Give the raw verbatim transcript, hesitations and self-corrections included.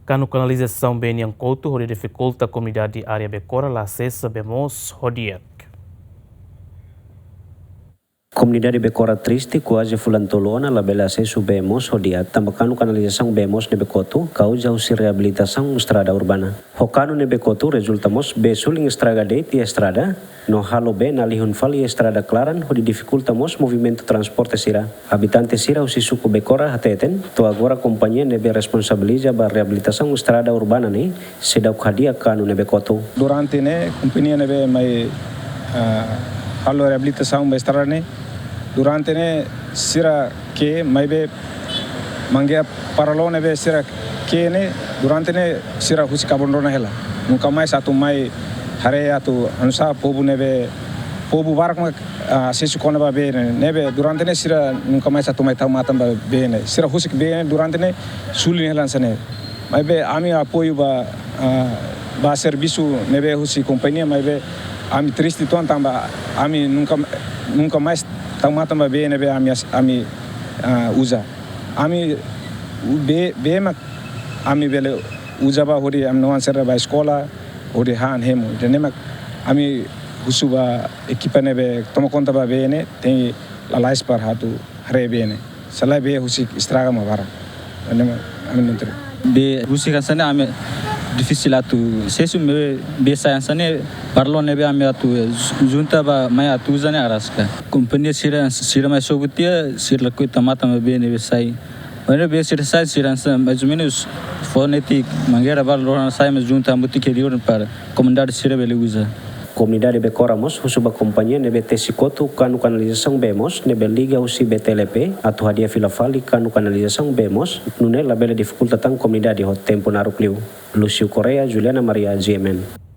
Kanu kanalizasaun bee nian kotu hodi difikulta komunidade área Bekora la asesa bee moos ho di'ak. Komunidade Bekora triste, kuaze fulan tolu ona labele asesu bee moos ho di'ak, tanba kanu kanalizasaun bee moos ne'ebé kotu, kauza husi reabilitasaun estrada urbana. Ho kanu ne'ebé kotu rezulta mós bee sulin estraga de'it iha estrada, no halo bee nalihun fali iha estrada klaran hodi difikulta mós movimentu transporte sira. Abitante sira husi suku Bekora hateten, to'o agora kompañia ne'ebé responsabiliza ba reabilitasaun estrada urbana ne'e seidauk hadi'a kanu ne'ebé kotu. Durante ne'e, kompañia ne'ebé mai, ah, halo reabilitasaun ba estrada ne'e, durante ne'e sira ke'e, maibé mangeira paralon ne'ebé sira ke'e ne'e, durante ne'e sira husik abandona hela. Nunka mais atu mai haree atu anu sa povu ne'ebé, povu barak mak, ah, asesu kona ba bee ne'e, ne'ebé durante ne'e sira nunka mais atu mai tau matan ba bee ne'e. Sira husik bee ne'e durante ne'e sulin hela hanesan ne'e. Maibé ami apoiu ba, ah, ba servisu ne'ebé husi kompañia, maibé ami triste uitoan tanba ami nunka, nunka mais tau matan ba bee ne'ebé ami as-, ami, ah, uza. Ami bee, bee mak ami bele uza ba hodi ami-nia oan sira ba eskola, hodi han hemu. Ida-ne'e mak ami husu ba ekipa ne'ebé toma konta ba bee ne'e, tenke lalais para atu haree bee ne'e. Se lae bee husik estraga mak barak. Ida-ne'e mak ami nuntru. Bee husik hanesan ne'e ami difisil atu asesu, maibé bee sai hanesan ne'e, paralon ne'ebé ami atu, eh, junta ba mai atu uza ne'e araska. Kompañia sira, sira mai sobu tiha, sira lakohi tau matan ba bee ne'ebé sai. Maibé bee sira sai, sira hanesan mais ou menus fó netik mangeira ba loro sai, mais junta hamutuk iha liur para komunidade sira bele uza. Komunidade Bekora mós husu ba kompañia ne'ebé tesi kotu kanu kanalizasaun bee moos ne'ebé liga husi B T L P atu hadi'a fila fali kanu kanalizasaun bee moos, nune'e labele difikulta tan komunidade ho tempu naruk liu. Lúcio Correia, Juliana Maria, G M N.